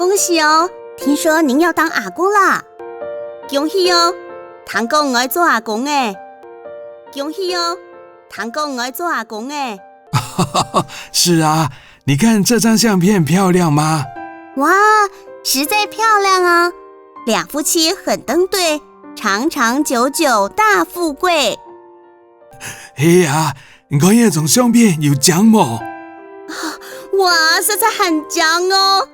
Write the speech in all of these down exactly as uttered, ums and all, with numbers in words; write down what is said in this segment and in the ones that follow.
恭喜哦，聽說您要當阿公啦！恭喜哦，聽講愛做阿公欸！恭喜哦，聽講愛做阿公欸！是啊，你看這張相片漂亮嗎？哇，實在漂亮啊！兩夫妻很登對，長長久久大富貴。係啊，你看這張相片有靚無？哇，實在很靚哦！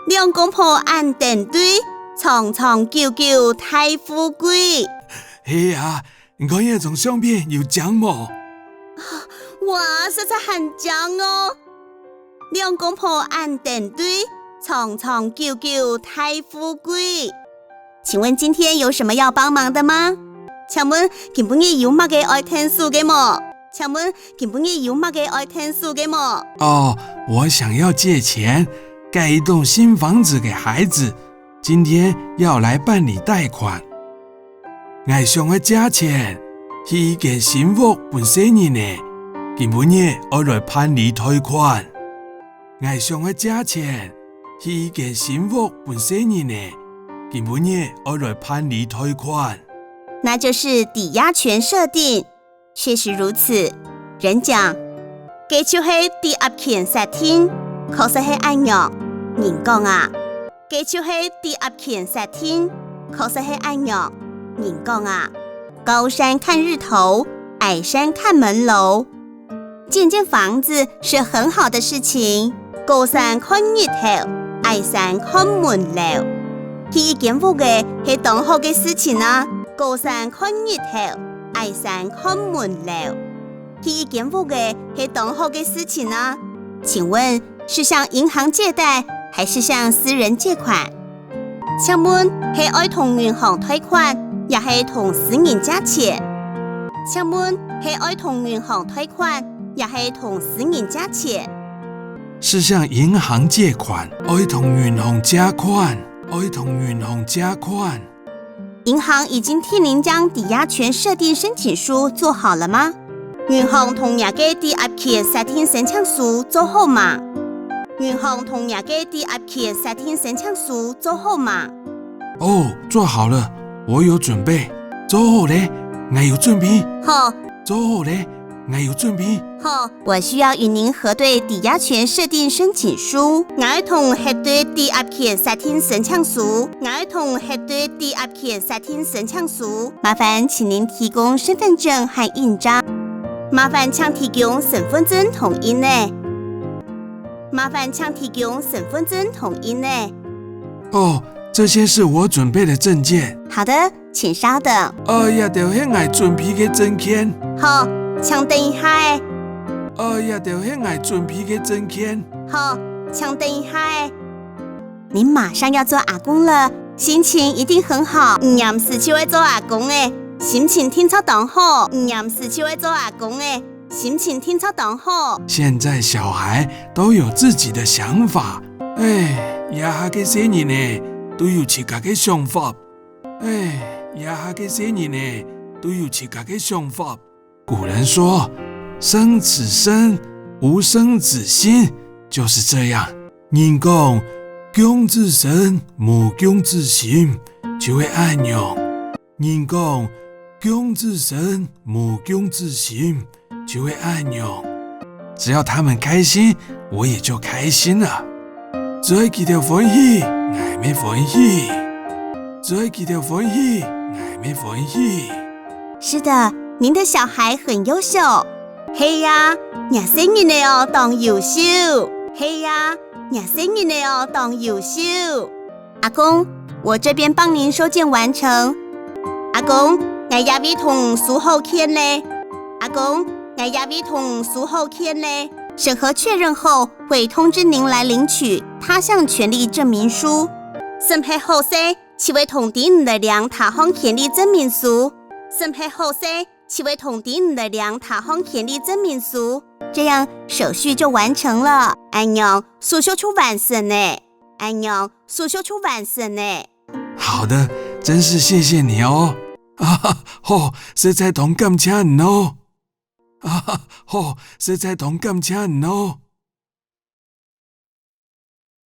兩公婆恁登對，長長久久大富貴。係啊，你看這張相片有靚無？哇，實在很靚哦！兩公婆恁登對，長長久久大富貴。請問今天有什麼要幫忙的嗎？請問今晡日有麼个愛𢯭手个無？請問今晡日有麼个愛𢯭手个無？哦，我想要借錢蓋一棟新房子給孩子，今天要來辦理貸款。 𠊎想愛借錢起一間新屋分細人仔，今晡日愛來辦理貸款。𠊎想愛借錢起一間新屋分細人仔，今晡日愛來辦理貸款。那就是抵押權設定。確實如此，人講，該就係抵押權設定，確實係恁樣。人講啊， 該就係抵押權設定，確實係恁樣。人講啊，高山看日頭，矮山看門樓。建間房子是很好的事情，高山看日頭，矮山看門樓。起一間屋仔係當好个事情啊，高山看日頭，矮山看門樓。起一間屋仔係當好个事情啊。請問 是向銀行借貸還是向私人借款？請問係愛同銀行貸款，也係同私人借錢？請問係愛同銀行貸款，也係同私人借錢？是向银行借款，愛同銀行借款，愛同银行借款。 银行已经替您将抵押权设定申请书做好了吗？银行同若个抵押权设定申请书做好吗？银行同若个抵押权设定申请书做好吗？哦，做好了，我有准备。做好了，我有准备。好，做好了，我有准备。好，我需要与您核对抵押权设定申请书。我同核对抵押权设定申请书。我同核对抵押 权设定申请书。麻烦请您提供身份证和印章。麻烦请提供身份证同印仔。麻烦请提供身份证同印仔。哦，这些是我准备的证件。好的，请稍等。哦，这兜是我准备的证件。好，请等一下仔。哦，这兜是我准备的证件。好，请等一下仔。 您马上要做阿公了，心情一定很好。你临時就愛做阿公仔，心情定著當好。你临時就愛做阿公仔，心情定著當好。现在小孩都有自己的想法。哎，这下个細人仔都有自家个想法。哎，这下个细人仔都有自家个想法。 古人说：“生子身，无生子心。”就是这样。人讲：“降子身，无降子心。”就係恁樣。人讲：“降子身，无降子心。”就係恁樣。只要他们开心，我也就开心了。只要佢兜欢喜，𠊎乜欢喜。只要佢兜欢喜，𠊎乜欢喜。 是的，您的小孩很优秀。係啊，若細人仔哦當優秀。係啊，若細人仔哦當優秀。阿公，我这边帮您收件完成。阿公，𠊎這位同收好件了。阿公，𠊎這位同收好件了。审核确认后，会通知您来领取他项权利证明书。审核好勢， 就會通知你來領他項權利證明書。审核好勢，就會通知你來領他項權利證明書。这样手续就完成了。恁樣，手續就完成了。恁樣，手續就完成了。好的，真是谢谢你哦。啊，好，实在當感謝你哦。啊，好，实在當感謝你哦。